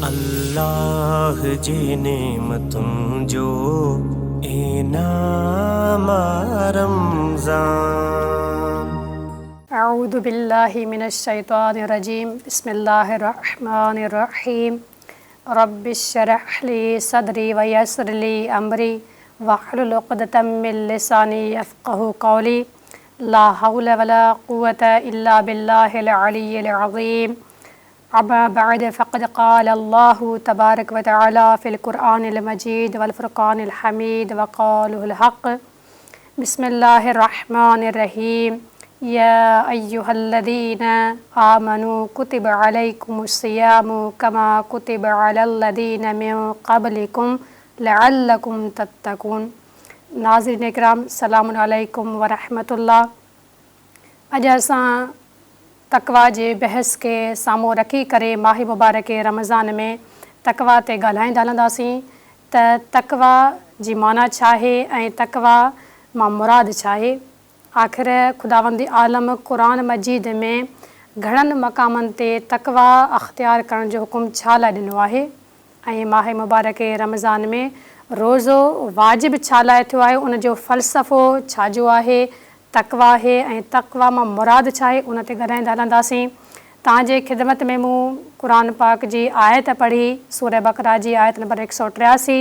الله جي نعمتن جو انعام آ رمضان. اعوذ بالله من الشيطان الرجيم بسم الله الرحمن الرحيم رب اشرح لي صدري ويسر لي امري واحلل عقدة من لساني يفقهوا قولي لا حول ولا قوة الا بالله العلي العظيم اما بعد فقد قال الله تبارك وتعالى في القرآن المجيد والفرقان الحميد وقوله الحق بسم الله الرحمن الرحيم يا ايها الذين آمنوا كتب عليكم الصيام كما كتب على الذين من قبلكم لعلكم تتقون ناظرين اڪرام سلام عليڪم ورحمة الله اڄ اسان تقويٰ جي بحث کي سامهون رکي ڪري ماهه مبارڪ رمضان ۾ تقويٰ تي ڳالهائيندا هلنداسين ته تقويٰ جي معنيٰ ڇا آهي ۽ تقويٰ مان مراد ڇا آهي؟ آخر خداوند عالم قرآن مجيد ۾ گهڻن مقامن تي تقويٰ اختيار ڪرڻ جو حڪم ڇا لاء ڏنو آهي ۽ ماهه مبارڪ رمضان ۾ روزو واجب ڇا لاء ٿيو آهي ان جو فلسفو ڇا جو آهي تقويٰ آهي ۽ تقويٰ مان مراد ڇا آهي ان تي ڳالهائيندا هلنداسين. توهان جي خدمت ۾ مون قرآن پاڪ جي آيت پڙهي، سورة بقره جي آيت نمبر 183،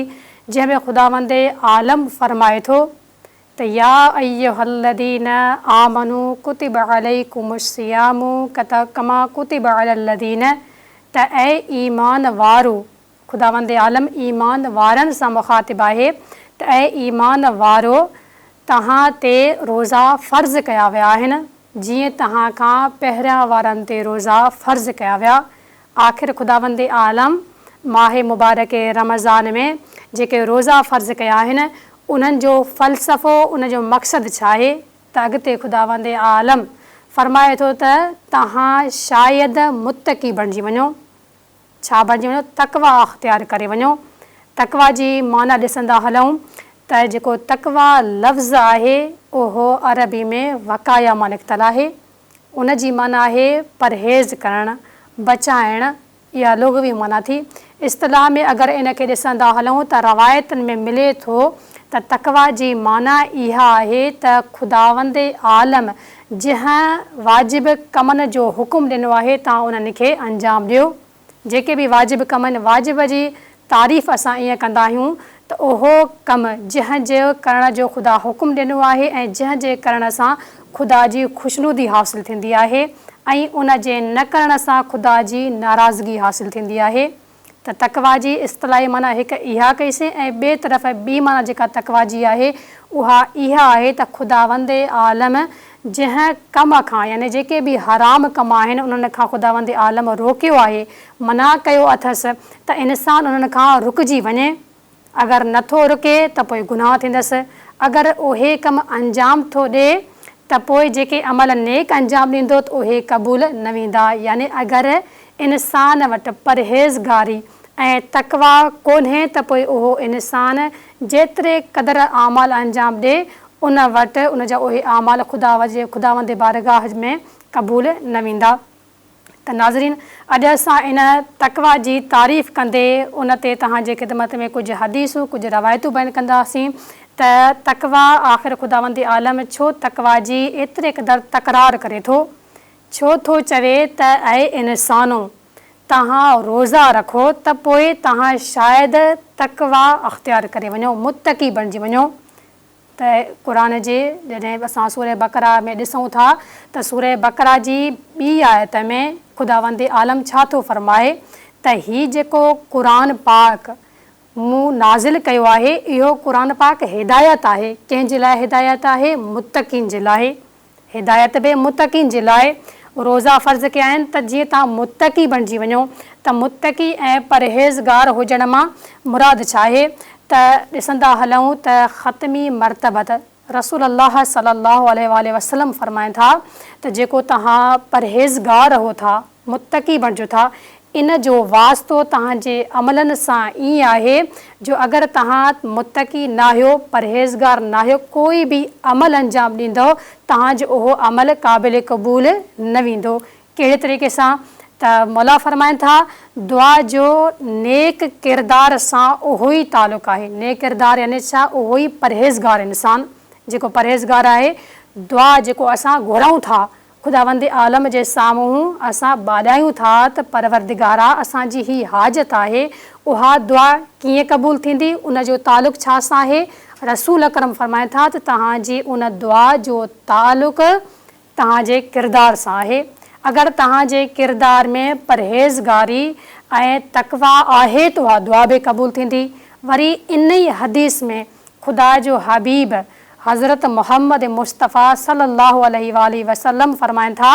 جنهن ۾ خداوند عالم فرمائي ٿو ته يا ايها الذين آمنوا ڪتب عليڪم الصيام ڪما ڪتب علي الذين ته اي ايمان وارو، خداوند عالم ايمان وارن سان مخاطب آهي ته اي ايمان وارو! توهان تي روزا فرض ڪيا ويا آهن، جيئن توهان کان پهريان وارن تي روزا فرض ڪيا ويا. آخر خداوند عالم ماهه مبارڪ رمضان ۾ جيڪي روزا فرض ڪيا آهن، انهن جو فلسفو، ان جو مقصد ڇا آهي؟ ته اڳتي خداوند عالم فرمائي ٿو ته توهان شايد متقي بڻجي وڃو. ڇا بڻجي وڃو؟ تقويٰ اختيار ڪري وڃو. تقويٰ جي معنيٰ ڏسندا هلون ته جيڪو تقويٰ لفظ آهي اهو عربي ۾ وقايه مان نڪتل آهي. ان جي معنيٰ آهي پرهيز ڪرڻ، بچائڻ، اها لغوي معنيٰ ٿي. اصطلاح ۾ اگر ان کي ڏسندا هلون ته روايتن ۾ ملي ٿو ته تقويٰ جي معنيٰ اها آهي ته خداوند عالم جنهن واجب ڪمن جو حڪم ڏنو آهي توهان انهن کي انجام ڏيو. جيڪي به واجب ڪم آهن، واجب جي تعريف اسان ائين ڪندا آهيون ته اهو ڪم جنهن جي ڪرڻ جو خدا حڪم ڏنو آهي ۽ جنهن جي ڪرڻ سان خدا جي خوشنودي حاصل ٿيندي آهي ۽ ان جي نه ڪرڻ سان خدا جي ناراضگي حاصل ٿيندي آهي. ته تقويٰ جي اصطلاحي معنيٰ هڪ اها ڪئي سين ۽ ٻئي طرف ٻي معنيٰ جيڪا تقويٰ جي آهي اها اها آهي ته خداوند عالم جنهن ڪم کان يعني جيڪي به حرام ڪم آهن انهن کان خداوند عالم روڪيو آهي منع ڪيو اٿس ته انسان انهن کان رڪجي وڃي اگر نه ٿو رڪي ته پوء گناهه ٿيندس، اگر اهي ڪم انجام ٿو ڏئي ته پوء جيڪي عمل نيڪ انجام ڏيندو ته اهي قبول نه ويندا، يعني اگر انسان وٽ پرهيزگاري ۽ تقويٰ ڪونهي ته پوء اهو انسان جيتري قدر اعمال انجام ڏئي ان وٽ ان جا اهي اعمال خدا خداوند بارگاهه ۾ قبول نه ويندا. ته ناظرين اڄ اسان ان تقويٰ جي تعريف ڪندي ان تي توهان جي خدمت ۾ ڪجهه حديثون ڪجهه روايتون بيان ڪنداسين ته تقويٰ آخر خداوند عالم ڇو تقويٰ جي ايتري قدر تڪرار ڪري ٿو ڇو ٿو چوي ته اي انسانو توهان روزا رکو ته پوء توهان شايد تقويٰ اختيار ڪري وڃو متقي بڻجي وڃو ته قرآن جي جڏهن اسان سوره بقره ۾ ڏسون ٿا ته سوره بقره جي ٻي آيت ۾ خداوند عالم ڇا ٿو فرمائي ته هي جيڪو قرآن پاڪ مون نازل ڪيو آهي اهو قرآن پاڪ هدايت آهي ڪنهن جي لاء هدايت آهي متقين جي لاء هدايت به متقين جي لاء روزا فرض ڪيا آهن ته جيئن توهان متقي بڻجي وڃو ته متقي ۽ پرهيزگار هجڻ مان مراد ڇا آهي ته ڏسندا هلون ته ختمي مرتبت رسول الله صلي الله عليه واٰله وسلم فرمائن ٿا ته جيڪو توهان پرهيزگار رهو ٿا متقي بڻجو ٿا، ان جو واسطو توهان جي عملن سان ائين آهي جو اگر توهان متقي ناهيو، پرهيزگار ناهيو، ڪوئي به عمل انجام ڏيندؤ، توهان جو اهو عمل قابل قبول نه ويندو. ڪهڙي طريقي سان؟ ته مولا فرمائن ٿا، دعا جو نيڪ ڪردار سان اهو ئي تعلق آهي. نيڪ ڪردار يعني ڇا؟ اهو ئي پرهيزگار انسان، جيڪو پرهيزگار آهي، دعا جيڪو اسان گهرون ٿا، خداوند عالم جي سامهون اسان ٻاڏايون ٿا ته پروردگارا اسان جي هي حاجت آهي، اها دعا ڪيئن قبول ٿيندي، ان جو تعلق ڇا سان آهي؟ رسول اڪرم فرمائن ٿا ته توهان جي ان دعا جو تعلق توهان جي ڪردار سان آهي. اگر توهان جي ڪردار ۾ پرهيزگاري ۽ تقويٰ آهي ته اها دعا به قبول ٿيندي. وري ان ئي حديث ۾ خدا جو حبيب حضرت محمد مصطفيٰ صلّي اللّٰه عليه واٰله وسلّم فرمائن ٿا،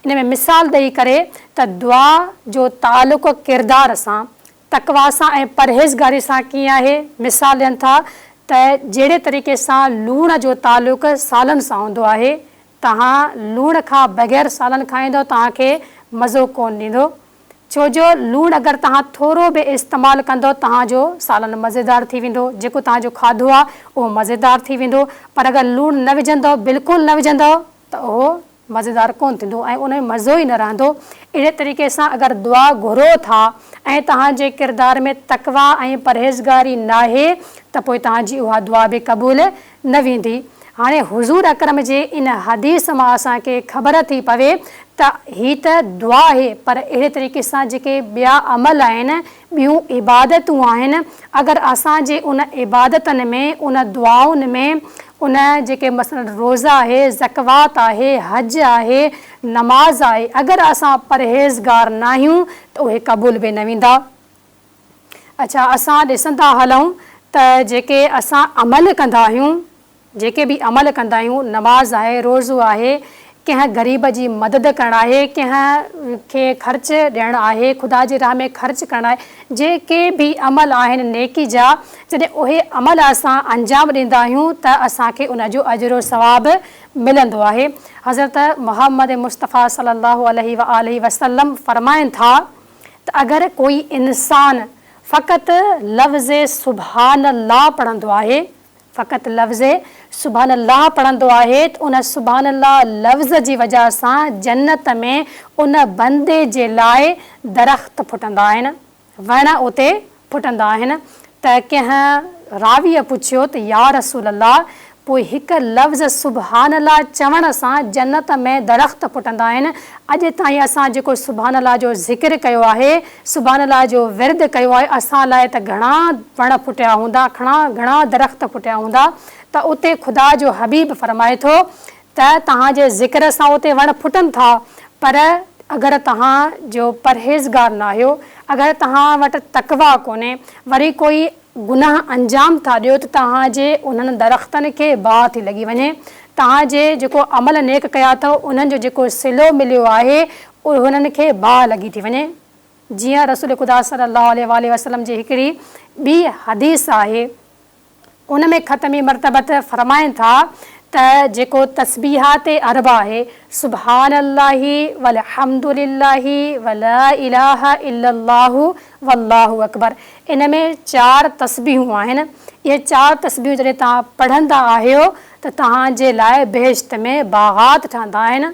ان ۾ مثال ڏئي ڪري ته دعا جو تعلق ڪردار سان، تقويٰ سان ۽ پرهيزگاري سان ڪيئن آهي؟ مثال ڏين ٿا ته جهڙي طريقي سان لوڻ جو تعلق سالن سان هوندو آهي، توهان لوڻ کان بغير سالن کائيندؤ توهان کي مزو ڪونه ڏيندو، ڇو جو لوڻ اگر توهان ٿورو به استعمال ڪندؤ توهان جو سالن مزيدار ٿي ويندو، جيڪو توهان جو کاڌو آهي اهو مزيدار ٿي ويندو، پر اگر لوڻ نه وجهندؤ بلڪل نه وجهندؤ ته اهو مزيدار ڪونه ٿيندو ۽ ان ۾ مزو ئي نه رهندو. اهڙي طريقي سان اگر دعا گهرو ٿا ۽ توهان جي ڪردار ۾ تقويٰ ۽ پرهيزگاري ناهي ته پوء توهان جي اها دعا به قبول نه ويندي. هاڻي حضور اڪرم جي ان حديث مان اسان کي خبر ٿي پوي ته هي ته دعا آهي پر اهڙي طريقي سان جيڪي ٻيا عمل آهن، ٻيون عبادتون آهن، اگر اسان جي ان عبادتن ۾، ان دعائن ۾، ان جيڪي مثلاً روزه آهي، زڪوات آهي، حج آهي، نماز آهي، اگر اسان پرهيزگار ناهيون ته اهي قبول به نه ويندا. اڇا اسان ڏسندا هلون ته جيڪي اسان عمل ڪندا آهيون، جيڪي به عمل ڪندا آهيون، نماز آهي، روزو آهي، ڪنهن غريب جي مدد ڪرڻ آهي، ڪنهن کي خرچ ڏيڻ آهي، خدا جي راهه ۾ خرچ ڪرڻ آهي، جيڪي به عمل آهن نيڪي جا، جڏهن اهي عمل اسان انجام ڏيندا آهيون ته اسان کي ان جو اجر و ثواب ملندو آهي. حضرت محمد مصطفيٰ صلي الله عليه واٰله وسلم فرمائن ٿا ته اگر ڪوئي انسان فقط لفظ سبحان الله پڙهندو آهي، فقط لفظ سبحان الله پڙهندو آهي ته ان سبحان الله لفظ جي وجه سان جنت ۾ ان بندي جي لاء درخت ڦٽندا آهن، وڻ اتي ڦٽندا آهن ته ڪنهن راويء پڇيو ته يا رسول الله! پوء هڪ لفظ سبحان الله چوڻ سان جنت ۾ درخت ڦٽندا آهن، اڄ تائين اسان جيڪو سبحان الله جو ذڪر ڪيو آهي، سبحان الله جو ورد ڪيو آهي، اسان لاء ته گهڻا وڻ ڦٽيا هوندا، گهڻا درخت ڦٽيا هوندا ته اتي خدا جو حبيب فرمائي ٿو ته توهان جي ذڪر سان اتي وڻ ڦٽن ٿا پر اگر توهان جو پرهيزگار ناهيو، اگر توهان وٽ تقويٰ ڪونهي، وري ڪوئي گناهه انجام ٿا ڏيو ته توهان جي انهن درختن کي باهه ٿي لڳي وڃي. توهان جي جيڪو عمل نيڪ ڪيا اٿو انهن جو جيڪو صلو مليو آهي انهن کي باهه لڳي ٿي وڃي. جيئن رسول خدا صلي الله عليه واٰله وسلم جي هڪڙي ٻي حديث آهي. ان ۾ ختمي مرتبت فرمائن ٿا ته جيڪو تسبيحات اربع آهي، سبحان الله والحمد لله ولا اله الا الله والله اڪبر ان ۾ چار تسبيحون آهن، اهي چار تسبيحون جڏهن توهان پڙهندا آهيو ته توهان جي لاء بهشت ۾ باغات ٺهندا آهن.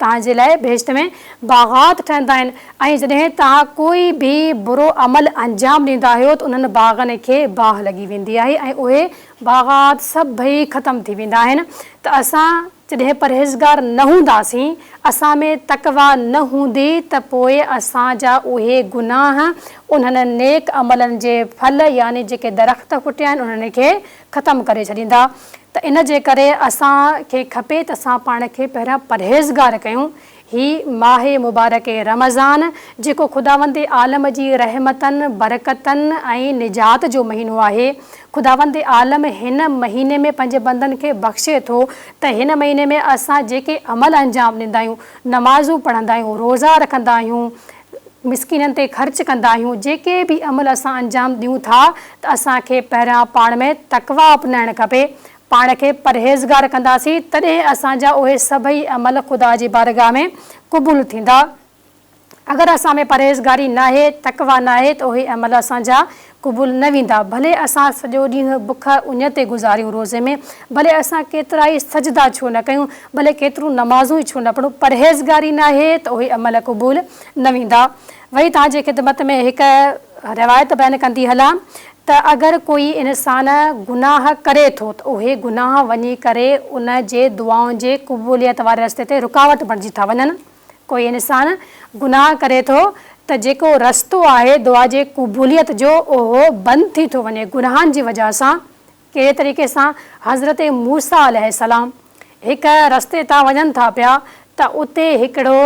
توهان جي لاء بهشت ۾ باغات ٺهندا آهن ۽ جڏهن توهان ڪوئي به برو عمل انجام ڏيندا آهيو ته انهن باغن کي باهه لڳي ويندي آهي ۽ اهي باغات سڀئي ختم ٿي ويندا آهن ته اسان جڏهن پرهيزگار نه هونداسين، اسان ۾ تقويٰ نه هوندي ته پوء اسان جا اهي گناهه انهن نيڪ عملن جي ڦل يعني جيڪي درخت ڦٽيا آهن انهن کي ختم ڪري ڇڏيندا ته ان جي ڪري اسان کي کپي ته اسان پاڻ کي پهريان پرهيزگار ڪيون. هي ماهه مبارڪ رمضان جيڪو خداوند عالم جي رحمتن، برڪتن ۽ نجات جو مهينو آهي. خداوند عالم هن مهيني ۾ پنهنجي بندن کي بخشي ٿو ته هن مهيني ۾ اسان جيڪي عمل انجام ڏيندا آهيون، نمازون پڙهندا آهيون، روزا رکندا آهيون، مسڪينن تي خرچ ڪندا آهيون، جيڪي به عمل اسان انجام ڏيون ٿا ته اسان کي پهريان پاڻ ۾ تقويٰ اپنائڻ کپي، پاڻ کي پرهيزگار ڪنداسين تڏهن اسان جا اهي سڀئي عمل خدا جي بارگاهه ۾ قبول ٿيندا. اگر اسان ۾ پرهيزگاري ناهي، تقويٰ ناهي ته اهي عمل اسان جا قبول نه ويندا، ڀلي اسان سڄو ڏينهن بک اڃ تي گذاريون روزي ۾، ڀلي اسان ڪيترائي سجدا ڇو نه ڪيون، ڀلي ڪيترون نمازون ئي ڇو نه پڙهون، پرهيزگاري ناهي ته اهي عمل قبول نه ويندا. وري توهان جي خدمت ۾ هڪ روايت بيان ڪندي هلان ته اگر ڪوئي انسان گناهه ڪري ٿو ته اهي گناهه وڃي ڪري ان جي دعائن جي قبوليت واري رستي تي رڪاوٽ بڻجي ٿا وڃن. ڪوئي انسان گناهه ڪري ٿو ته جيڪو رستو آهي دعا جي قبوليت جو اهو بند ٿي ٿو وڃي گناهن جي وجهه سان. ڪهڙي طريقي سان حضرت موسيٰ عليه السلام هڪ رستي تان وڃن ٿا پيا ته اتي هڪڙو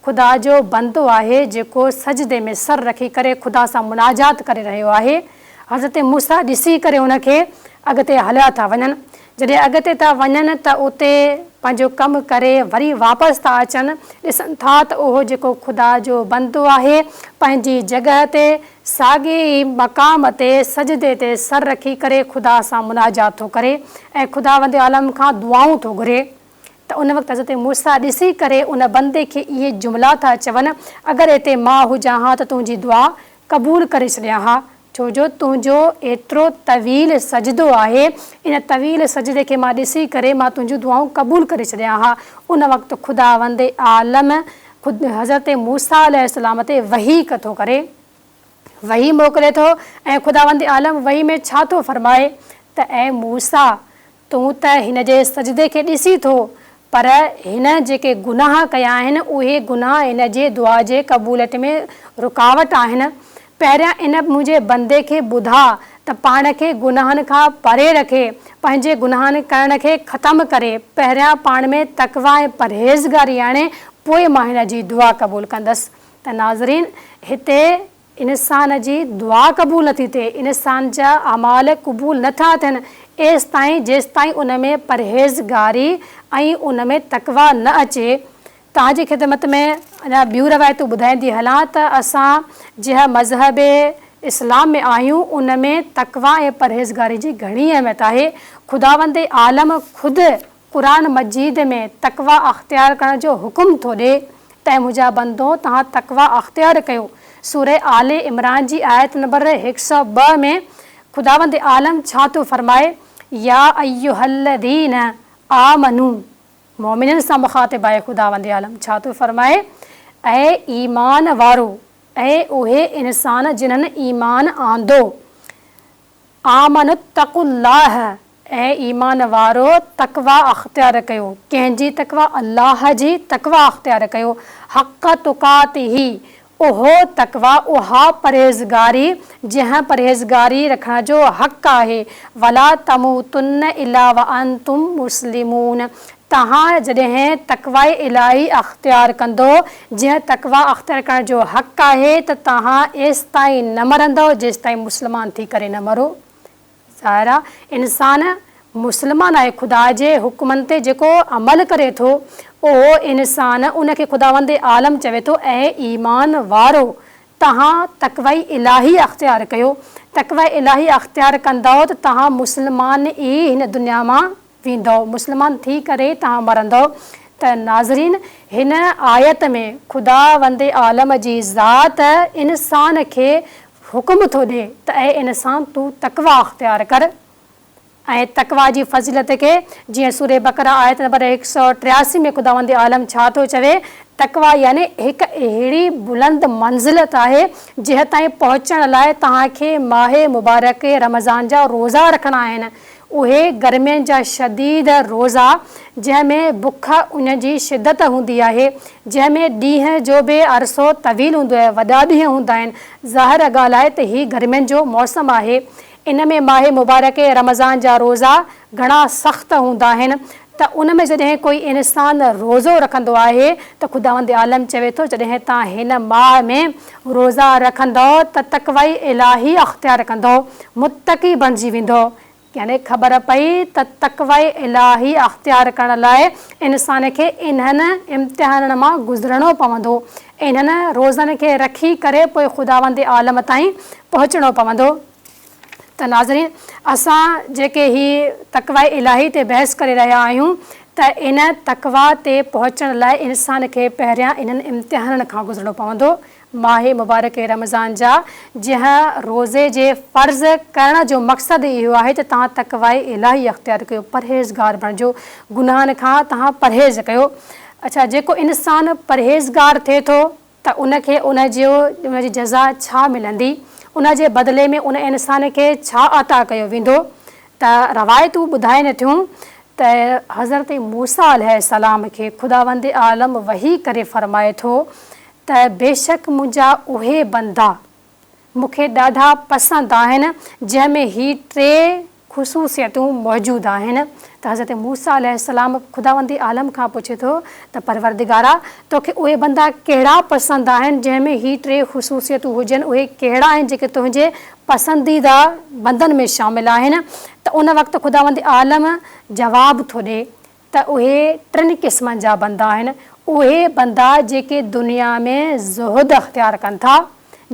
خدا جو بندو آهي جيڪو سجدي ۾ سر رکي ڪري خدا سان مناجات ڪري رهيو آهي. حضرت موسيٰ ڏسي ڪري ان کي اڳتي هليا ٿا وڃن. جڏهن اڳتي ٿا وڃن ته اتي پنهنجو ڪم ڪري وري واپس ٿا اچن، ڏسن ٿا ته اهو جيڪو خدا جو بندو آهي پنهنجي جڳهه تي ساڳئي ئي مقام تي سجدي تي سر رکي ڪري خدا سان مناجات ٿو ڪري ۽ خداوند عالم کان دعائون ٿو گهري. ته ان وقت حضرت موسيٰ ڏسي ڪري ان بندي کي اهي جملا ٿا چون، اگر اتي مان هجان ها ته تنهنجي دعا قبول ڪري ڇڏيان ها، ڇو جو تنهنجو ايترو طويل سجدو آهي، ان طويل سجدي کي مان ڏسي ڪري مان تنهنجون دعائون قبول ڪري ڇڏيان ها. ان وقت خداوند عالم خود حضرت موسيٰ عليه السلام تي وحي ٿو ڪري، وحي موڪلي ٿو ۽ خداوند عالم وحي ۾ ڇا ٿو فرمائي ته اي موسيٰ! تون ته هن جي سجدي کي ڏسين ٿو، پر هن جيڪي گناهه ڪيا آهن، اهي گناهه هن جي دعا جي قبوليت ۾ رڪاوٽ آهن. پهريان ان منهنجي بندي کي ٻڌاء ته پاڻ کي گناهن کان پري رکي، پنهنجي گناهن ڪرڻ کي ختم ڪري، پهريان پاڻ ۾ تقويٰ ۽ پرهيزگاري آڻي، پوء مان هن جي دعا قبول ڪندس. ته ناظرين! هتي انسان جي دعا قبول نٿي ٿئي، انسان جا اعمال قبول نه ٿا ٿين، ايستائين جيستائين ان ۾ پرهيزگاري ۽ ان ۾ تقويٰ نه اچي. توهان جي خدمت ۾ اڃا ٻيون روايتون ٻڌائيندي هلان ته اسان جنهن مذهب اسلام ۾ آهيون ان ۾ تقويٰ ۽ پرهيزگاري جي گهڻي اهميت آهي. خداوند عالم خود قرآن مجيد ۾ تقويٰ اختيار ڪرڻ جو حڪم ٿو ڏئي ته اي منهنجا بندو توهان تقويٰ اختيار ڪيو. سوره آل عمران جي آيت نمبر 102 ۾ خداوند عالم ڇا ٿو فرمائي، يا ايها الذين آمنو مؤمنن سان مخاطب آهي خداوند عالم ڇا ٿو فرمائي، اي ايمان وارو، اي اهي انسان جنھن ايمان آندو، آمنوا اتقوا الله، اي ايمان وارؤ تقويٰ اختيار ڪيو، ڪنهن جي تقويٰ؟ الله جي تقويٰ اختيار ڪيو، حق تقاته، اهو تقويٰ، اها پرهيزگاري جنهن پرهيزگاري رکڻ جو حق آهي، ولا تموتن الا وانتم مسلمون، توهان جڏهن تقويٰ الاهي اختيار ڪندؤ، جنهن تقويٰ اختيار ڪرڻ جو حق آهي، ته توهان ايستائين نه مرندؤ جيستائين مسلمان ٿي ڪري نه مرو. ظاهر آهي انسان مسلمان آهي، خدا جي حڪمن تي جيڪو عمل ڪري ٿو، اهو انسان ان کي خداوند عالم چوي ٿو، اي ايمان وارو! توهان تقويٰ الاهي اختيار ڪيو، تقويٰ الاهي اختيار ڪندؤ ته توهان مسلمان ئي هن دنيا مان ويندؤ، مسلمان ٿي ڪري توهان مرندؤ ته ناظرين هن آيت ۾ خدا وند عالم جي ذات انسان کي حڪم ٿو ڏئي ته اي انسان تون تقويٰ اختيار ڪر ۽ تقويٰ جي فضيلت کي جيئن سورة بقره آيت نمبر 183 ۾ خداوند عالم ڇا ٿو چوي تقويٰ يعني هڪ اهڙي بلند منزلت آهي جنهن تائين پهچڻ لاء توهان کي ماهه مبارڪ رمضان جا روزا رکڻا آهن اهي گرمين جا شديد روزا، جنهن ۾ بک اڃ جي شدت هوندي آهي، جنهن ۾ ڏينهن جو به عرصو طويل هوندو آهي، وڏا ڏينهن هوندا آهن، ظاهر ڳالهه آهي ته هي گرمين جو موسم آهي، ان ۾ ماهه مبارڪ رمضان جا روزا گهڻا سخت هوندا آهن ته ان ۾ جڏهن ڪوئي انسان روزو رکندو آهي ته خداوند عالم چوي ٿو جڏهن تان هن ماهه ۾ روزا رکندؤ ته تقوي الاهي اختيار ڪندؤ، متقي بڻجي ويندؤ، يعني خبر پئي ته تقوي الاهي اختيار ڪرڻ لاء انسان کي انهن امتحانن مان گذرڻو پوندو، انهن روزن کي رکي ڪري پوء خداوند عالم تائين پهچڻو پوندو. ته ناظرين اسان جيڪي هي تقويٰ الاهي تي بحث ڪري رهيا آهيون ته ان تقويٰ تي پهچڻ لاء انسان کي پهريان انهن امتحانن کان گذرڻو پوندو. ماهه مبارڪ رمضان جا، جنهن روزي جي فرض ڪرڻ جو مقصد ئي اهو آهي ته توهان تقويٰ الاهي اختيار ڪيو، پرهيزگار بڻجو، گناهن کان توهان پرهيز ڪيو. اڇا جيڪو انسان پرهيزگار ٿئي ٿو ته ان کي ان جو ان جي جزا ڇا ملندي؟ ان جي بدلي ۾ ان انسان کي ڇا عطا ڪيو ويندو؟ ته روايتون ٻڌائن ٿيون ته حضرت موسيٰ عليه السلام کي خداوند عالم وحي ڪري فرمائي ٿو ته بيشڪ منهنجا اهي بندا مون کي ڏاڍا پسند آهن جنهن ۾ هي ٽي خصوصيتون موجود آهن ته حضرت موسيٰ عليه السلام خداوند عالم کان پڇي ٿو ته پروردگارا توکي اهي بندا ڪهڙا پسند آهن جنهن ۾ هي ٽي خصوصيتون هجن اهي ڪهڙا آهن جيڪي تنهنجي پسنديده بندن ۾ شامل آهن ته ان وقت خداوند عالم جواب ٿو ڏي ته اهي ٽن قسمن جا بندا آهن، اهي بندا جيڪي دنيا ۾ زهد اختيار ڪن ٿا،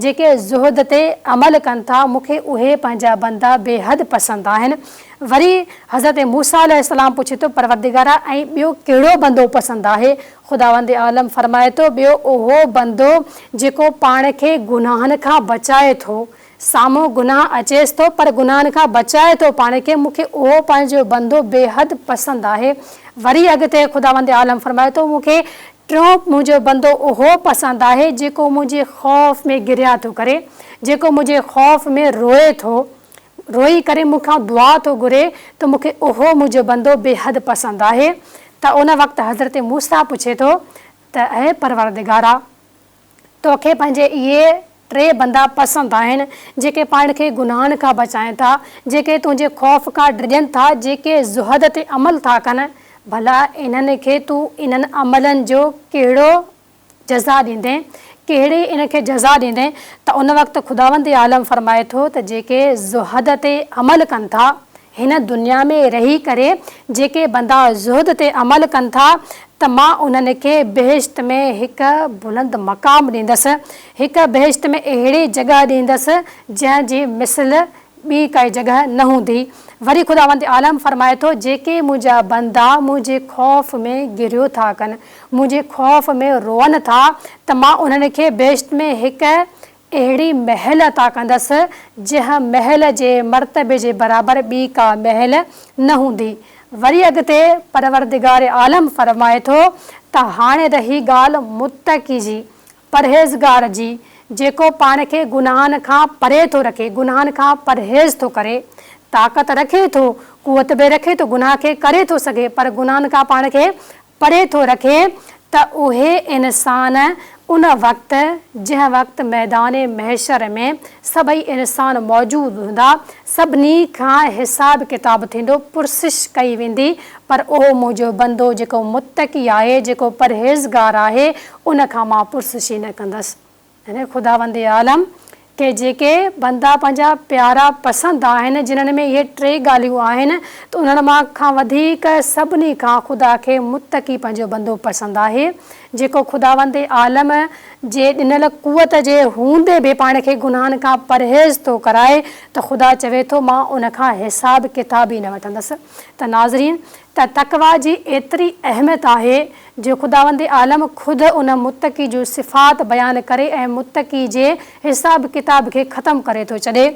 جيڪي زهد تي عمل ڪن ٿا، مون کي اهي پنهنجا بندا بيحد پسند آهن. وري حضرت موسيٰ عليه السلام پڇي ٿو، پروردگارا ۽ ٻيو ڪهڙو بندو پسند آهي؟ خداوند عالم فرمائي ٿو، ٻيو اهو بندو جيڪو پاڻ کي گناهن کان بچائي ٿو، سامهون گناهه اچيس ٿو پر گناهن کان بچائي ٿو پاڻ کي، مون کي اهو پنهنجو بندو بيحد پسند آهي. وري اڳتي خداوند عالم فرمائي ٿو، مون کي ٽيون منهنجو بندو اهو پسند آهي جيڪو منهنجي خوف ۾ گريا ٿو ڪري، جيڪو منهنجي خوف ۾ روئي ٿو، روئي ڪري مون کان دعا ٿو گهري ته مون کي اهو منهنجو بندو بيحد پسند آهي. ته ان وقت حضرت موسيٰ پڇي ٿو ته اي پروردگارا! توکي پنهنجي اهي ٽي بندا پسند آهن، جيڪي پاڻ کي گناهن کان بچائين ٿا، جيڪي تنهنجي خوف کان ڊڄن ٿا، جيڪي زهد تي عمل ٿا ڪن، ڀلا انهن کي تون انهن عملن جو ڪهڙو جزا ڏيندين، ڪهڙي انهن کي جزا ڏيندين؟ ته ان وقت خداوند عالم فرمائي ٿو ته جيڪي زهد تي عمل ڪن ٿا، هن دنيا ۾ رهي ڪري جيڪي بندا زهد تي عمل ڪن ٿا ته مان انهن کي بهشت ۾ هڪ بلند مقام ڏيندس، هڪ بهشت ۾ اهڙي جڳهه ڏيندس جنهن جي مثل ٻي ڪائي جڳهه نه هوندي. وري خداوند عالم فرمائي ٿو، جيڪي منهنجا بندا منهنجي خوف ۾ گريو ٿا ڪن، منهنجي خوف ۾ روئن ٿا ته مان انهن کي بهشت ۾ هڪ اهڙي محل عطا ڪندس، جنهن محل جي مرتبي جي برابر ٻي ڪا محل نه هوندي. وري اڳتي پروردگار عالم فرمائي ٿو ته هاڻي رهي ڳالهه متقي جي، پرهيزگار جي، جيڪو پاڻ کي گناهن کان پري ٿو رکي، گناهن کان پرهيز ٿو ڪري، طاقت رکي ٿو، قوت به رکي ٿو، گناهه کي ڪري ٿو سگهي، پر گناهن کان پاڻ کي پري ٿو رکي ته اهي انسان ان وقت جنهن وقت ميدان محشر ۾ سڀئي انسان موجود هوندا سڀني کان حساب ڪتاب ٿيندو پرسش ڪئي ويندي پر اهو منهنجو بندو جيڪو متقي آهي جيڪو پرهيزگار آهي ان کان مان پرسش ئي نه ڪندس. يعني خداوند عالم کي جيڪي بندا پنهنجا پيارا پسند آهن جنھن ۾ اهي ٽي ڳالهيون آهن ته انهن مان کان وڌيڪ سڀني کان خدا کي متقي پنهنجو بندو پسند آهي جيڪو خداوند عالم جي ڏنل قوت جي هوندي به پاڻ کي گناهن کان پرهيز ٿو ڪرائي ته خدا چوي ٿو مان ان کان حساب ڪتاب ئي نه وٺندس ته ناظرين ته تقويٰ جي ايتري اهميت آهي جو خداوند عالم خود ان متقي جون صفات بيان ڪري ۽ متقي جي حساب ڪتاب کي ختم ڪري ٿو ڇڏي.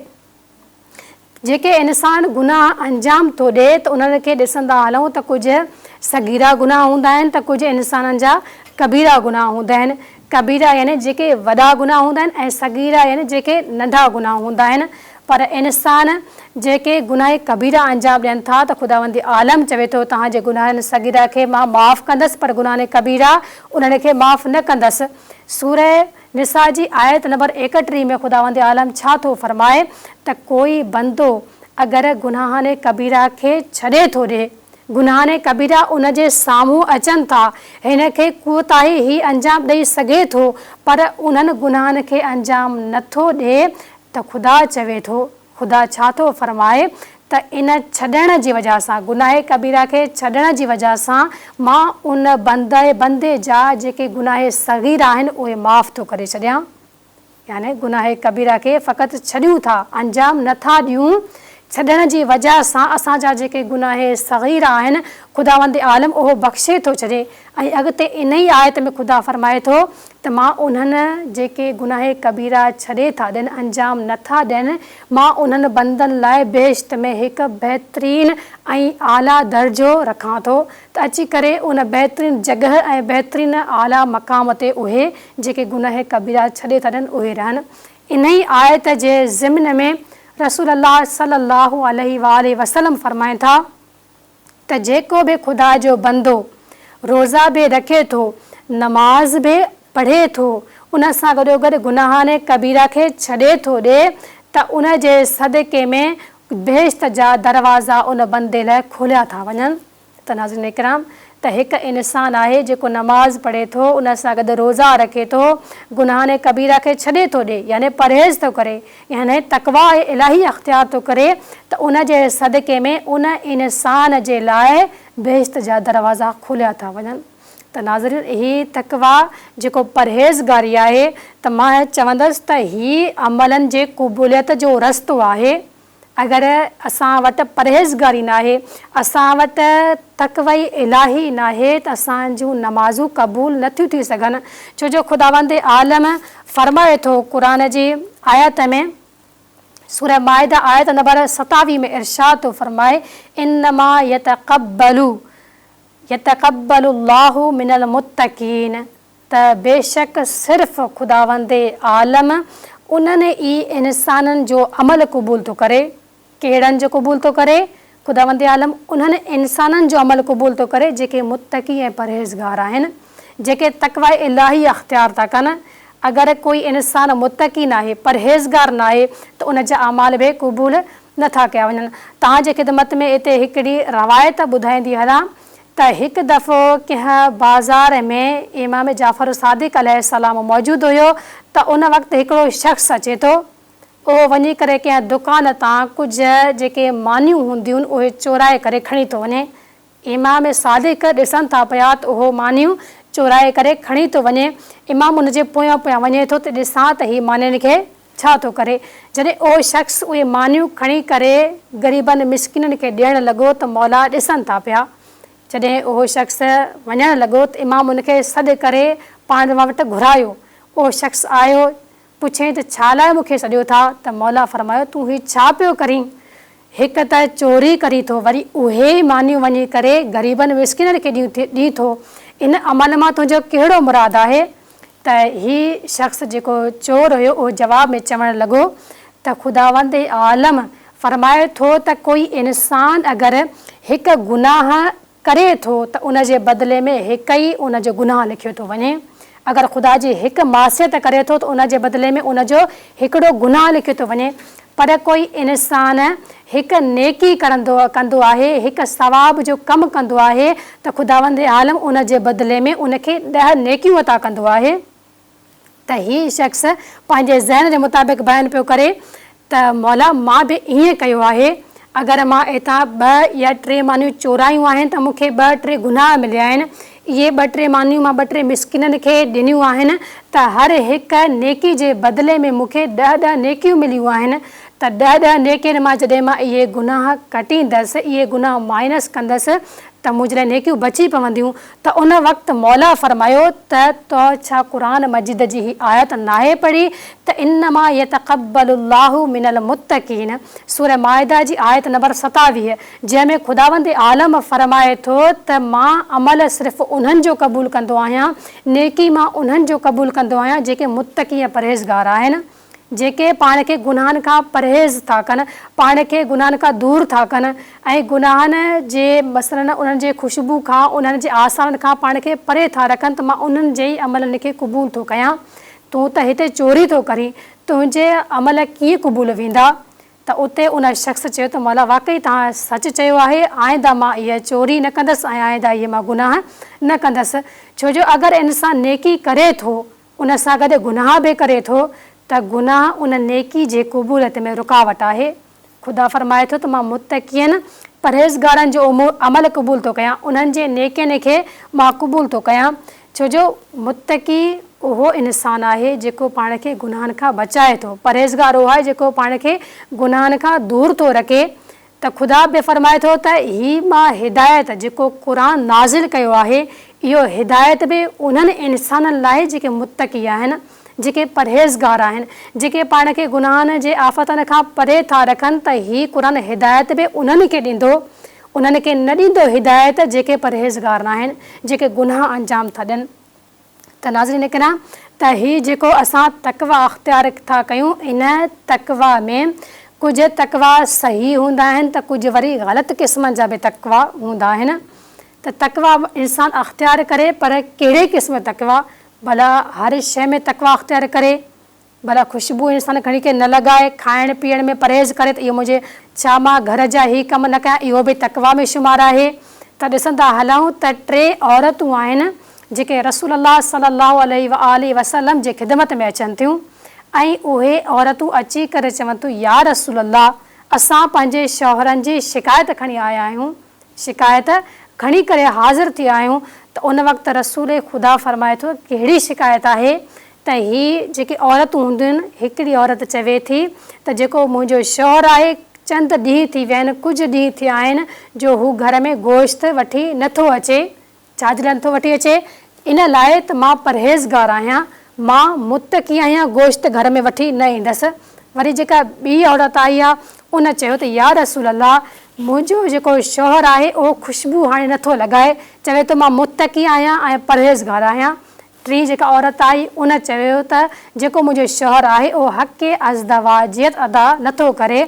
جيڪي انسان گناهه انجام ٿو ڏئي ته انهن کي ڏسندا هلون ته ڪجهه صغيرا گناهه هوندا آهن ته ڪجهه انسانن جا ڪبيرا گناهه هوندا آهن. ڪبيرا يعني جيڪي وڏا گناهه هوندا آهن ۽ صغيرا يعني جيڪي ننڍا گناهه هوندا آهن. پر انسان جيڪي گناهه ڪبيرا انجام ڏين ٿا ته خداوند عالم چوي ٿو توهان جي گناهن صغيرا کي مان معاف ڪندس پر گناهن ڪبيرا انهن کي معاف نه ڪندس. سوره نساء جي آيت نمبر 31 ۾ خداوند عالم ڇا ٿو فرمائي ته ڪوئي بندو اگر گناهن ڪبيرا کي ڇڏي ٿو ڏي، گناهن ڪبيرا ان جي سامهون اچن ٿا، هن کي ڪوتاهي هي انجام ڏئي سگهي ٿو پر انهن گناهن کي انجام نه ٿو ڏي ته خدا چوي ٿو، خدا ڇا ٿو فرمائي ته ان ڇڏڻ جي وجه سان، گناهه ڪبيره کي ڇڏڻ جي وجه سان، مان ان بنده، بندي، جا جيڪي گناهه صغيره آهن اهي معاف ٿو ڪري ڇڏيان. يعني گناهه ڪبيره کي فقط ڇڏيون ٿا، انجام نه ٿا ڏيون، ڇڏڻ جي وجهه سان اسان جا جيڪي گناهه صغيره آهن خداوند عالم اهو بخشي ٿو ڇڏي ۽ اڳتي انهي آيت ۾ خدا فرمائي ٿو ته مان انهن جيڪي گناهه ڪبيره ڇڏي ٿا ڏين انجام نه ٿا ڏين مان انهن بندن لاء بهشت ۾ هڪ بهترين ۽ اعليٰ درجو رکان ٿو ته اچي ڪري ان بهترين جڳهه ۽ بهترين اعليٰ مقام تي اهي جيڪي گناهه ڪبيره ڇڏي ٿا ڏين اهي رهن. انهي آيت جي ضمن ۾ رسول الله صلي الله عليه واٰله وسلم فرمائن ٿا ته جيڪو به خدا جو بندو روزا به رکي ٿو، نماز به پڙهي ٿو، ان سان گڏوگڏ گناهان ڪبيره کي ڇڏي ٿو ڏي ته ان جي صدقي ۾ بهشت جا دروازا ان بندي لاء کوليا ٿا وڃن. ته ناظرين اڪرام! ته هڪ انسان آهي جيڪو نماز پڙهي ٿو، ان سان گڏ روزا رکي ٿو، گناهن ڪبيره کي ڇڏي ٿو ڏي، يعني پرهيز ٿو ڪري، يعني تقويٰ الاهي اختيار ٿو ڪري ته ان جي صدقي ۾ ان انسان جي لاء بهشت جا دروازا کوليا ٿا وڃن. ته ناظرين! هي تقويٰ جيڪو پرهيزگاري آهي ته مان چوندس ته هي عملن جي قبوليت جو رستو آهي. اگر اسان وٽ پرهيزگاري ناهي، اسان وٽ تقوي الاهي ناهي ته اسان جون نمازون قبول نه ٿيون ٿي سگهن، ڇو جو خداوند عالم فرمائي ٿو قرآن جي آيت ۾ سوره مائده آيت نمبر 27 ۾ ارشاد ٿو فرمائي انما يتقبل يتقبل الله من المتقين ته بيشڪ صرف خداوند عالم انهن ئي انسانن جو عمل قبول ٿو ڪري. ڪهڙن جو قبول ٿو ڪري؟ خداوند عالم انهن انسانن جو عمل قبول ٿو ڪري جيڪي متقي ۽ پرهيزگار آهن، جيڪي تقويٰ الاهي اختيار ٿا ڪن. اگر ڪوئي انسان متقي ناهي، پرهيزگار ناهي ته ان جا اعمال به قبول نه ٿا ڪيا وڃن. توهان جي خدمت ۾ اتي هڪڙي روايت ٻڌائيندي هلان ته هڪ دفعو ڪنهن بازار ۾ امام جعفر صادق عليه السلام موجود هيو ته ان وقت هڪڙو شخص اچي ٿو اهو وڃي ڪري ڪنهن دڪان تان ڪجهه جيڪي مانيون هونديون اهي چورائي ڪري کڻي ٿو وڃي. امام صادق ڏسن ٿا پيا ته اهو مانيون چورائي ڪري کڻي ٿو وڃي. امام ان جي پويان پويان وڃي ٿو ته ڏسان ته هي مانين کي ڇا ٿو ڪري. جڏهن اهو شخص اهي مانيون کڻي ڪري غريبن مسڪينن کي ڏيڻ لڳو ته مولا ڏسن ٿا پيا. جڏهن اهو شخص وڃڻ لڳو ته امام ان کي سڏ ڪري پاڻ وٽ گهرايو. اهو شخص آيو، پڇيائين ته ڇا لاء مون کي سڏيو ٿا؟ ته مولا فرمايو تون هي ڇا پيو ڪرين؟ هڪ ته چوري ڪرين ٿو وري اهي ئي مانيون وڃي ڪري غريبن مسڪينن کي ڏين ٿو. ان عمل مان تنهنجو ڪهڙو مراد آهي؟ ته هي شخص جيڪو چور هيو اهو جواب ۾ چوڻ لڳو ته خداوند عالم فرمائي ٿو ته ڪوئي انسان اگر هڪ گناهه ڪري ٿو ته ان جي بدلي ۾ هڪ ئي ان جو گناهه لکيو ٿو وڃي اگر خدا جي هڪ معصيت ڪري ٿو ته ان جي بدلي ۾ ان جو هڪڙو گناهه لکيو ٿو وڃي پر ڪوئي انسان هڪ نيڪي ڪرندو ڪندو آهي، هڪ ثواب جو ڪم ڪندو آهي ته خداوند عالم ان جي بدلي ۾ ان کي ڏهه نيڪيون عطا ڪندو آهي ته هي شخص پنهنجي ذهن جي مطابق بيان پيو ڪري ته مولا مان به ائين ڪيو آهي، اگر مان اتان ٻه يا ٽي مانيون چورايون آهن ته مون کي ٻه ٽي گناهه مليا آهن، اهي ٻه ٽي مانيون مان ٻه ٽي مسڪينن کي ڏنيون آهن ته هر هڪ نيڪي جي بدلي ۾ مون کي ڏهه ڏهه نيڪيون مليون آهن ته ڏهه ڏهه نيڪين مان جڏهن مان اهي گناهه ڪٽيندس، اهي گناهه مائنس ڪندس ته منهنجي لاء نيڪيون بچي پونديون ته ان وقت مولا فرمايو ته تو ڇا قرآن مجيد جي هي آيت ناهي پڙهي ته انما يتقبل الله من المتقين سوره مائده جي آيت نمبر 27 جنهن ۾ خداوند عالم فرمائي ٿو ته مان عمل صرف انهن جو قبول ڪندو آهيان، نيڪي مان انهن جو قبول ڪندو آهيان جيڪي متقي ۽ پرهيزگار آهن، جيڪي پاڻ کي گناهن کان پرهيز ٿا ڪن، پاڻ کي گناهن کان دور ٿا ڪن ۽ گناهن جي مثلاً انهن جي خوشبو کان، انهن جي آثارن کان پاڻ کي پري ٿا رکن ته مان انهن جي ئي عملن کي قبول ٿو ڪيان. تون ته هتي چوري ٿو ڪرين، تنهنجي عمل ڪيئن قبول ويندا؟ ته اتي ان شخص چيو ته مولا واقعي توهان سچ چيو آهي، آئنده مان اها چوري نه ڪندس ۽ آئنده اهي مان گناهه نه ڪندس. ڇو جو اگر انسان نيڪي ڪري ٿو ان سان گڏ گناهه به ڪري ٿو ته گناهه ان نيڪي جي قبوليت ۾ رڪاوٽ آهي. خدا فرمائي ٿو ته مان متقين، پرهيزگارن، جو عمل قبول ٿو ڪيان، انهن جي نيڪين کي مان قبول ٿو ڪيان. ڇو جو متقي اهو انسان آهي جيڪو پاڻ کي گناهن کان بچائي ٿو، پرهيزگار اهو آهي جيڪو پاڻ کي گناهن کان دور ٿو رکي ته خدا به فرمائي ٿو ته هي مان هدايت جيڪو قرآن نازل ڪيو آهي اهو هدايت به انهن انسانن لاء جيڪي متقي آهن، جيڪي پرهيزگار آهن، جيڪي پاڻ کي گناهن جي آفتن کان پري ٿا رکن ته هي قرآن هدايت به انهن کي ڏيندو، انهن کي نه ڏيندو هدايت جيڪي پرهيزگار ناهن، جيڪي گناهه انجام ٿا ڏين. ته ناظرين ڪرام ته هي جيڪو اسان تقويٰ اختيار ٿا ڪيون ان تقويٰ ۾ ڪجهه تقويٰ صحيح هوندا آهن ته ڪجهه وري غلط قسمن جا به تقويٰ هوندا آهن ته تقويٰ انسان اختيار ڪري پر ڪهڙي قسم تقويٰ ڀلا هر شيء ۾ تقويٰ اختيار ڪري ڀلا خوشبو انسان کڻي ڪري نه لڳائي، کائڻ پيئڻ ۾ پرهيز ڪري ته اهو منهنجي ڇا مان گهر جا هي ڪم نه ڪيان اهو به تقويٰ ۾ شمار آهي ته ڏسندا هلون ته ٽي عورتون آهن جيڪي رسول الله صلي الله عليه واٰله وسلم جي خدمت ۾ اچن ٿيون ۽ اهي عورتون اچي ڪري چون ٿيون يا رسول الله اسان پنهنجي شوهرن جي شڪايت کڻي آيا آهيون شڪايت کڻي ڪري حاضر ٿيا آهيون ته ان وقت رسول خدا فرمائي ٿو ڪهڙي شڪايت آهي ته هي جيڪي عورتون هونديون آهن هڪڙي عورت چوي ٿي ته جيڪو منهنجو شوهر آهي چند ڏينهن ٿي ويا آهن ڪجهه ڏينهن ٿيا آهن جو هو گهر ۾ گوشت وٺي نه ٿو اچي ڇا جي لاء نٿو وٺي اچي؟ ان لاء ته مان پرهيزگار آهيان، مان متقي آهيان، گوشت گهر ۾ وٺي نه ايندس. وري جيڪا ٻي عورت آئي آ، ان چيو ته يا رسول الله! منهنجو جيڪو شوهر آهي، اهو خوشبو هاڻي نٿو لڳائي، چوي ٿو مان متقي آهيان ۽ پرهيزگار آهيان. ٽين جيڪا عورت آئي، ان چيو ته جيڪو منهنجو شوهر آهي، اهو حق ازدواجيت ادا نٿو ڪري،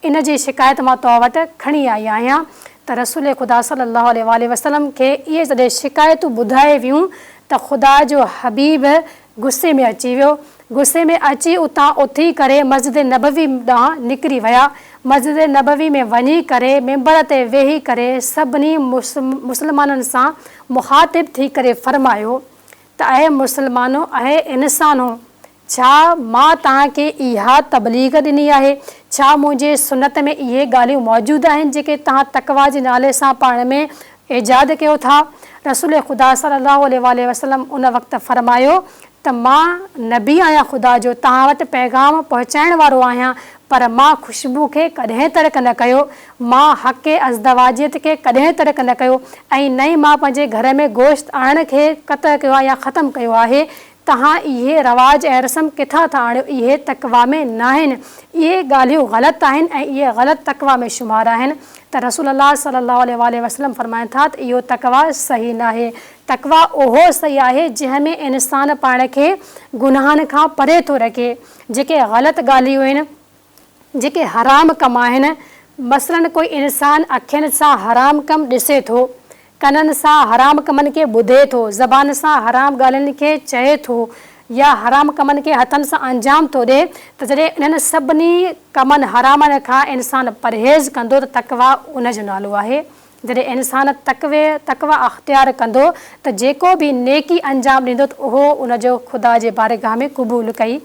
ان جي شڪايت مان تو وٽ کڻي آئي آهيان ته رسول خدا صلي الله عليه واٰله وسلم کي اهي جڏهن شڪايتون ٻڌائي ويون ته خدا جو حبيب غصي ۾ اچي ويو، غصي ۾ اچي اتان اٿي ڪري مسجد نبوي ڏانهن نڪري ويا، مسجد نبوي ۾ وڃي ڪري منبر تي ويهي ڪري سڀني مسلمانن سان مخاطب ٿي ڪري فرمايو ته اي مسلمانو اي انسانو! ڇا مان توهان کي اها تبليغ ڏني آهي؟ ڇا منهنجي سنت ۾ اهي ڳالهيون موجود آهن جيڪي توهان تقويٰ جي نالي سان پاڻ ۾ ايجاد ڪيو ٿا؟ رسول خدا صلّي اللّٰه عليه واٰله وسلّم ان وقت فرمايو ته مان نبي آهيان خدا جو توهان وٽ پيغام پهچائڻ وارو آهيان پر مان خوشبو کي ڪڏهن ترڪ نه ڪيو، مان حق ازدواجيت کي ڪڏهن ترڪ نه ڪيو ۽ نه ئي مان پنهنجي گهر ۾ گوشت آڻڻ کي قطع ڪيو آهي يا ختم ڪيو آهي توهان اهي رواج ۽ رسم ڪٿان ٿا آڻيو، اهي تقويٰ ۾ ناهن، اهي ڳالهيون غلط آهن ۽ اهي غلط تقويٰ ۾ شمار آهن ته رسول الله صلي الله عليه واٰله وسلم فرمائن ٿا ته اهو تقويٰ صحيح ناهي، تقويٰ اهو صحيح آهي جنهن ۾ انسان پاڻ کي گناهن کان پري ٿو رکي، جيڪي غلط ڳالهيون آهن، جيڪي حرام ڪم آهن، مثلاً ڪوئي انسان اکين سان حرام ڪم ڏسي ٿو، ڪنن سان حرام ڪمن کي ٻڌي ٿو، زبان سان حرام ڳالهين کي چئي ٿو يا حرام ڪمن کي هٿن سان انجام ٿو ڏئي ته جڏهن انهن سڀني ڪمن حرامن کان انسان پرهيز ڪندو ته تقويٰ ان جو نالو آهي. جڏهن انسان تقوي، تقويٰ، اختيار ڪندو ته جيڪو به نيڪي انجام ڏيندو ته اهو ان جو خدا جي بارگاهه ۾ قبول ڪئي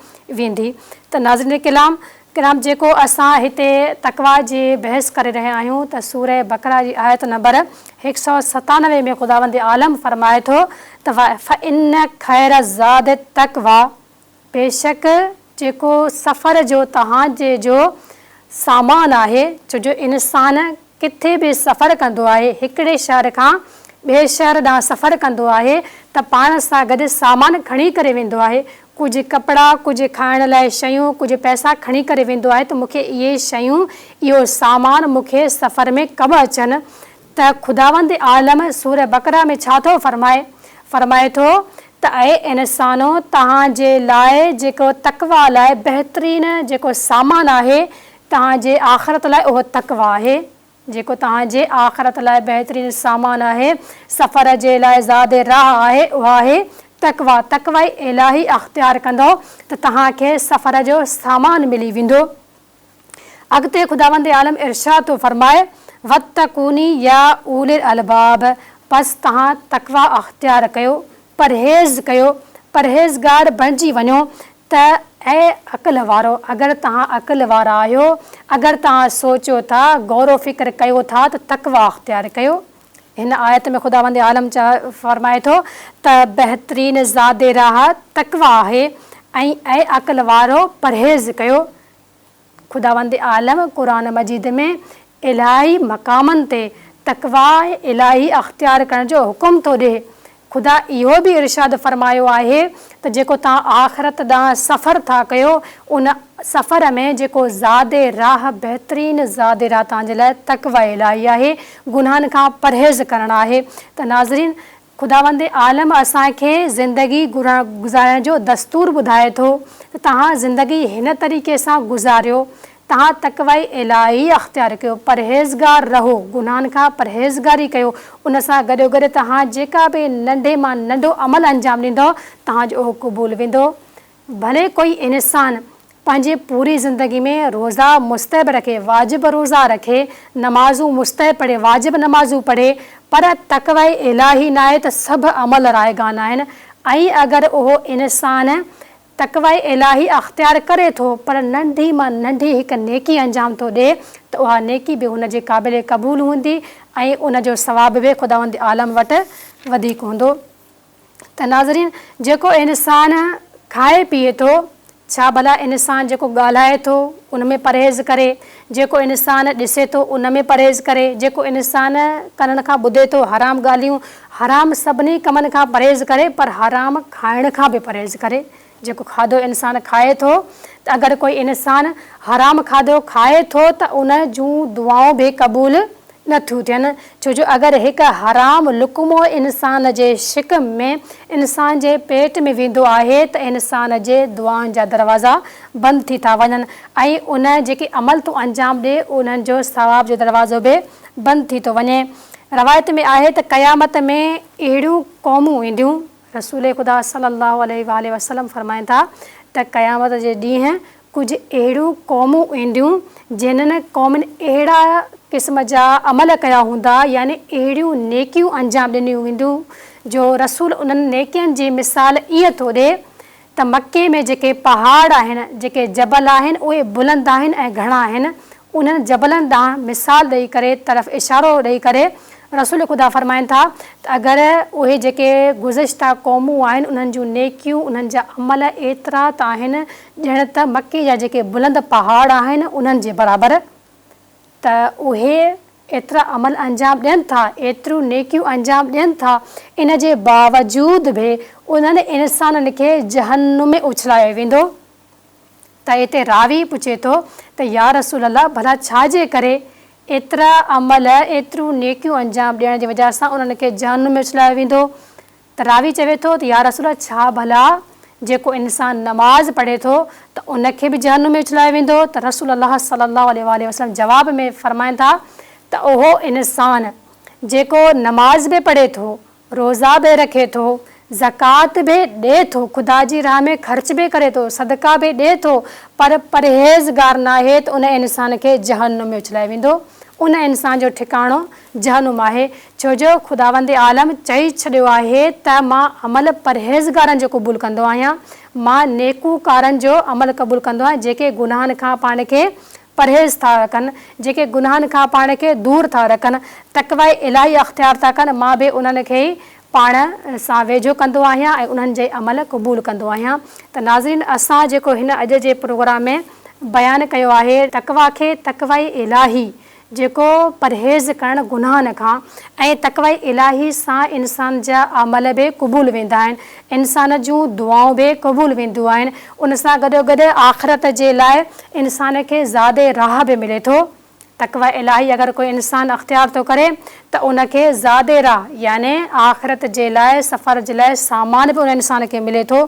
ويندي ته ناظرين ڪلام ڪرام جيڪو اسان هتي تقويٰ جي بحث ڪري رهيا آهيون ته سوره بقره جي آيت نمبر 197 ۾ خداوند عالم فرمائي ٿو ته فإن خير الزاد التقويٰ بيشڪ جيڪو سفر جو توهان جي جو سامان آهي، ڇو جو انسان ڪٿي به سفر ڪندو آهي، هڪڙي شهر کان ٻئي شهر ڏانهن سفر ڪندو آهي ته پاڻ سان گڏ سامان کڻي ڪري ويندو آهي، ڪجهه ڪپڙا، ڪجهه کائڻ لاء شيون، ڪجهه پئسا کڻي ڪري ويندو آهي ته مون کي اهي شيون، اهو سامان مون کي سفر ۾ ڪم اچن. ته خداوند عالم سوره بقره ۾ ڇا ٿو فرمائي؟ فرمائي ٿو ته اي انسانو! توهان جي لاء جيڪو تقويٰ لاء بهترين جيڪو سامان آهي، توهان جي آخرت لاء اهو تقويٰ آهي. جيڪو توهان جي آخرت لاء بهترين سامان آهي، سفر جي لاء زاد راهه آهي، اها آهي تقويٰ. تقويٰ الاهي اختيار ڪندؤ ته توهان کي سفر جو سامان ملي ويندو. اڳتي خداوند عالم ارشاد ٿو فرمائي، واتقوني يا اولي الالباب پس توهان تقويٰ اختيار ڪيو، پرهيز ڪيو، پرهيزگار بڻجي وڃو ته اي عقل وارؤ! اگر توهان عقل وارا آهيو، اگر توهان سوچيو ٿا، غور و فڪر ڪيو ٿا ته تقويٰ اختيار ڪيو. هن آيت ۾ خداوند عالم فرمائي ٿو ته بهترين زاد راهه تقويٰ آهي ۽ اي عقل وارؤ پرهيز ڪيو. خداوند عالم قرآن مجيد ۾ الاهي مقامن تي تقويٰ الاهي اختيار ڪرڻ جو حڪم ٿو ڏئي. خدا اهو به ارشاد فرمايو آهي ته جيڪو توهان آخرت ڏانهن سفر ٿا ڪيو ان سفر ۾ جيڪو زاد راهه بهترين زاد راهه توهان جي لاء تقويٰ الاهي آهي گناهن کان پرهيز ڪرڻ آهي ته ناظرين خداوند عالم اسان کي زندگي گذارڻ جو دستور ٻڌائي ٿو ته توهان زندگي هن طريقي سان گذاريو، توهان تقوي الاهي اختيار ڪيو، پرهيزگار رهو، گناهن کان پرهيزگاري ڪيو، ان سان گڏوگڏ توهان جيڪا به ننڍي مان ننڍو عمل انجام ڏيندؤ توهان جو اهو قبول ويندو. ڀلي ڪوئي انسان پنهنجي پوري زندگي ۾ روزا مستحب رکي، واجب روزا رکي، نمازون مستحب پڙهي، واجب نمازون پڙهي، پر تقوي الاهي ناهي ته سڀ عمل رائگان آهن ۽ اگر اهو انسان تقوي الاهي اختيار ڪري ٿو پر ننڍي مان ننڍي هڪ نيڪي انجام ٿو ڏئي ته اها نيڪي به هن جي قابل قبول هوندي ۽ ان جو ثواب به خداوند عالم وٽ وڌيڪ هوندو. ته ناظرين جيڪو انسان کائي پيئي ٿو ڇا ڀلا انسان جيڪو ڳالهائي ٿو ان ۾ پرهيز ڪري جيڪو انسان ڏسي ٿو ان ۾ پرهيز ڪري جيڪو انسان ڪنن کان ٻڌي ٿو حرام ڳالهيون حرام سڀني ڪمن کان پرهيز ڪري پر حرام کائڻ کان به پرهيز ڪري جيڪو کاڌو انسان کائي ٿو ته اگر ڪوئي انسان حرام کاڌو کائي ٿو ته ان جون دعائون به قبول نه ٿيون ٿين ڇو جو اگر هڪ حرام لقمو انسان جي شڪم ۾ انسان جي پيٽ ۾ ويندو آهي ته انسان جي دعائن جا دروازا بند ٿي ٿا وڃن ۽ ان جيڪي عمل ٿو انجام ڏي انهن جو ثواب جو دروازو به بند ٿي ٿو وڃي روايت ۾ آهي ته قيامت ۾ اهڙيون قومون اينديون رسول خدا صلّي اللّٰه عليه واٰله وسلّم فرمائن ٿا ته قيامت جي ڏينهن ڪجهه اهڙيون قومون اينديون جنھن قومن اهڙا قسم جا عمل ڪيا هوندا يعني اهڙيون نيڪيون انجام ڏنيون وينديون جو رسول انهن نيڪين جي مثال ائين ٿو ڏئي ته مڪي ۾ جيڪي پهاڙ آهن جيڪي جبل آهن اهي بلند آهن ۽ گهڻا آهن انهن جبلن ڏانهن مثال ڏئي ڪري طرف اشارو ڏئي ڪري رسول خدا فرمائن ٿا ته اگر اهي جيڪي گذشته قومون آهن انهن جون نيڪيون انهن جا عمل ايترا ته آهن ڄڻ ته مڪي جا جيڪي بلند پهاڙ آهن انهن جي برابر ته اهي ايترا عمل انجام ڏين ٿا ايتريون نيڪيون انجام ڏين ٿا ان جي باوجود به انهن انسانن کي جهنم ۾ اڇلايو ويندو. ته اتي راوي پڇي ٿو ته يا رسول الله ڀلا ڇا جي ڪري ايترا عمل ايتريون نيڪيون انجام ڏيڻ جي وجه سان انهن کي جهنم ۾ اڇلايو ويندو ته راوي چوي ٿو ته يا رسول الله ڇا ڀلا جيڪو انسان نماز پڙهي ٿو ته ان کي به جهنم ۾ اڇلايو ويندو ته رسول الله صلي الله عليه واٰله وسلم جواب ۾ فرمائن ٿا ته اهو انسان جيڪو نماز به پڙهي ٿو روزا به رکي ٿو، زڪوات به ڏئي ٿو، خدا جي راهه ۾ خرچ به ڪري ٿو، صدقا به ڏئي ٿو، پر پرهيزگار ناهي ته ان انسان کي جهنم ۾ اڇلايو ويندو. ان انسان جو ٺڪاڻو جهنم آهي، ڇو جو خداوند عالم چئي ڇڏيو آهي ته مان عمل پرهيزگارن جو قبول ڪندو آهيان، مان نيڪوڪارن جو عمل قبول ڪندو آهيان، جيڪي گناهن کان پاڻ کي پرهيز ٿا رکن، جيڪي گناهن کان پاڻ کي دور ٿا رکن، تقويٰ الاهي اختيار ٿا ڪن، مان به انهن کي ئي پاڻ سان ويجهو ڪندو آهيان ۽ انهن جي عمل قبول ڪندو آهيان ته ناظرين اسان جيڪو هن اڄ جي پروگرام ۾ بيان ڪيو آهي تقويٰ کي تقويٰ الاهي جيڪو پرهيز ڪرڻ گناهن کان ۽ تقويٰ الاهي سان انسان جا عمل به قبول ويندا آهن، انسان جون دعائون به قبول وينديون آهن، ان سان گڏوگڏ آخرت جي لاء انسان کي زاد راهه به ملي ٿو. تقويٰ الاهي اگر ڪوئي انسان اختيار ٿو ڪري ته ان کي زاد راهه يعني آخرت جي لاء سفر جي لاء سامان به ان انسان کي ملي ٿو.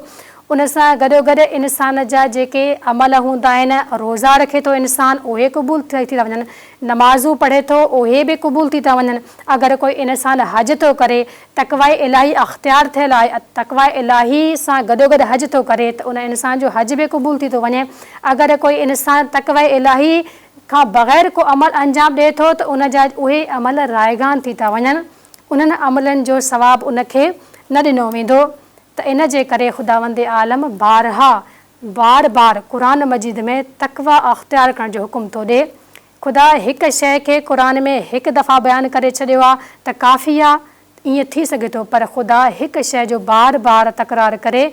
ان سان گڏوگڏ انسان جا جيڪي عمل هوندا آهن، روزا رکي ٿو انسان اهي قبول ٿي ٿا وڃن، نمازون پڙهي ٿو اهي به قبول ٿي ٿا وڃن، اگر ڪوئي انسان حج ٿو ڪري، تقويٰ الاهي اختيار ٿيل آهي، تقويٰ الاهي سان گڏوگڏ حج ٿو ڪري ته ان انسان جو حج به قبول ٿي ٿو وڃي، اگر ڪوئي انسان تقويٰ الاهي کان بغير ڪو عمل انجام ڏئي ٿو ته ان جا اهي عمل رائگان ٿي ٿا وڃن، انهن عملن جو ثواب ان کي نه ڏنو ويندو. ته ان جي ڪري خداوند عالم بارها، بار بار، قرآن مجيد ۾ تقويٰ اختيار ڪرڻ جو حڪم ٿو ڏئي. خدا هڪ شيء کي قرآن ۾ هڪ دفعا بيان ڪري ڇڏيو آ ته ڪافي آ، ائين ٿي سگهي ٿو پر خدا هڪ شيء جو بار بار تڪرار ڪري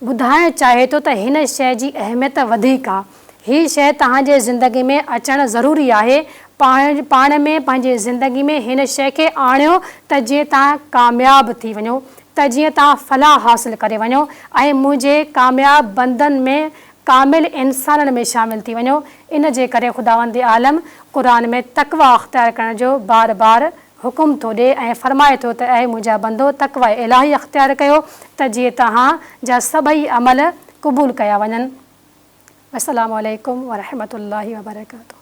ٻڌائڻ چاهي ٿو ته هن شيء جي اهميت وڌيڪ آ. هي شيء توهان جي زندگي ۾ اچڻ ضروري آهي. پاڻ پاڻ ۾ پنهنجي زندگي ۾ هن شيء کي آڻيو ته جيئن توهان ڪامياب ٿي وڃو ته جيئن توهان فلاح حاصل ڪري وڃو ۽ منهنجي ڪامياب بندن ۾ ڪامل انسانن ۾ شامل ٿي وڃو. ان جي ڪري خداوند عالم قرآن ۾ تقويٰ اختيار ڪرڻ جو بار بار حڪم ٿو ڏئي ۽ فرمائي ٿو ته اي منهنجا بندو تقويٰ الاهي اختيار ڪيو ته جيئن توهان جا سڀئي عمل قبول ڪيا وڃن. والسلام عليڪم ورحمة الله وبرڪاته.